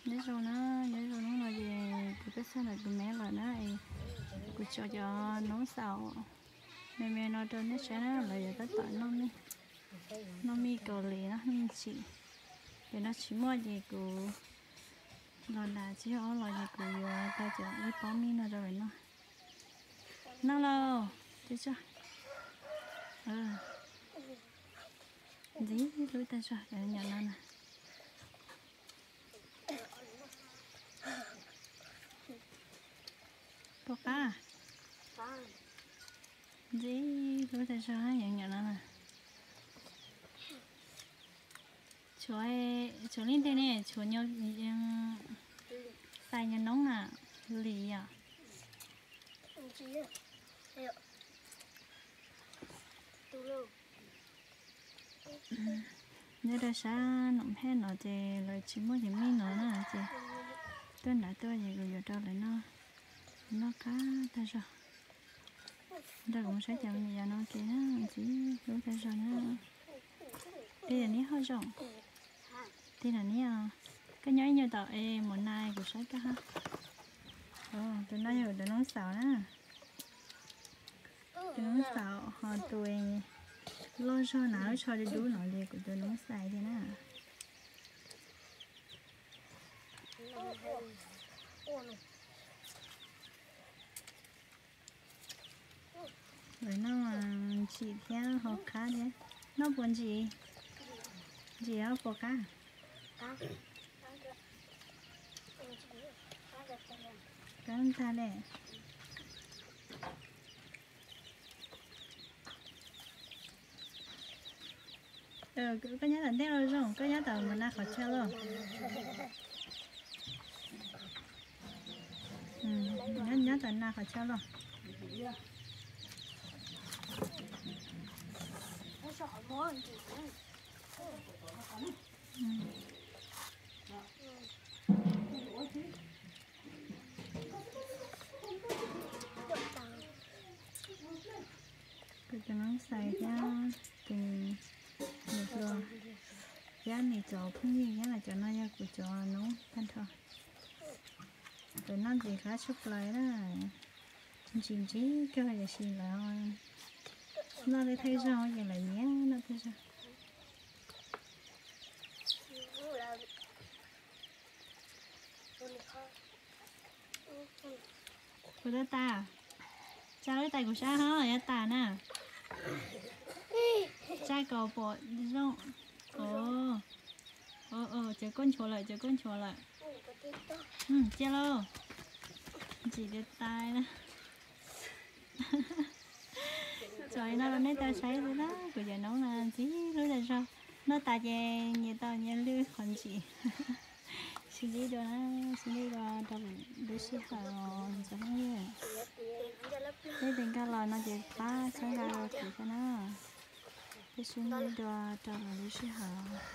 Nyob zoo na, nyob zoo hnub no ces kuv tuaj txog ntawm kuv me lawm na es kuv tso cov noob xaum me me no rau nej saib na, lawv yuav tab tom noj mij, noj mij Kaus Lim no, noj mij tsim. Ces no tsis muaj ces kuv los nram tsis yog ob los ces kuv yuav tau cov ib pob mij no rau lawv noj. Noj lauj, ntxim hlub tag zog cov nyom no na. Pom qab, ntxim hlub tag zog cov nyom no na. Tshuav, tshuav li ntawd ne, tshuav nyuag, xais nyuag noob na, lim yom. Nyob rau sab Noom Hej no ces lawv tsis muaj cov mij no na ces tuaj nrad tuaj ces kuv yuav rau lawv noj, noj qab tag zog. Nrog kuv mus saib cov me nyuam yaus no ke na, ntxim hlub tag zog na. Tej niam neb ho zoo, tej niam neb, koj nyob ib nyuag tom es mus na kuv saib koj ha. Tus no yog tus noob xaum na. Tus noob xaum ho tus loj zog na, lub tsho dub dub no ces kuv tus noob xais thiab na. Lawv noj ntsim thiab ho qab thiab. Noj puas ntsim? Ntsim os puas qab? Qab ntag le. Koj nyob tom ntej los zoo, koj nyob tom mus na qhov chaw los. Nyob tom na qhov chaw los. Kuv cov noob xais thiab tus niam hluas thiab nws cov phooj ywg thiab, cov no yog kuv cov noob tag nrho. Lawv noj ntxim qab tshaj plaws na. Ntsim ntsim kawg tiam sis lawv noj li thawj zaug ces lawv nyiam noj thawj zaug. Kuv tab tas, tsa lub tais kuv sab ho yuav tas na. Tsa kom pom zoo. Cov koj nchuav lawm, cov koj nchuav lawm. Cia lauj. Ntsim tias tais na. Tso li no rau nej tau saib xwb na, kuv cov noob no ntxim hlub tag zog. Noj tas ces nyias tau nyias lwm qhov ntsim. Sib ntsib dua na, sib ntsib dua rau lwm lub sij hawm os cov phooj ywg. Peb tes nkag los no ces pab txhawb nqa rau kuv thiab na. Peb sib ntsib dua rau lwm lub sij hawm os.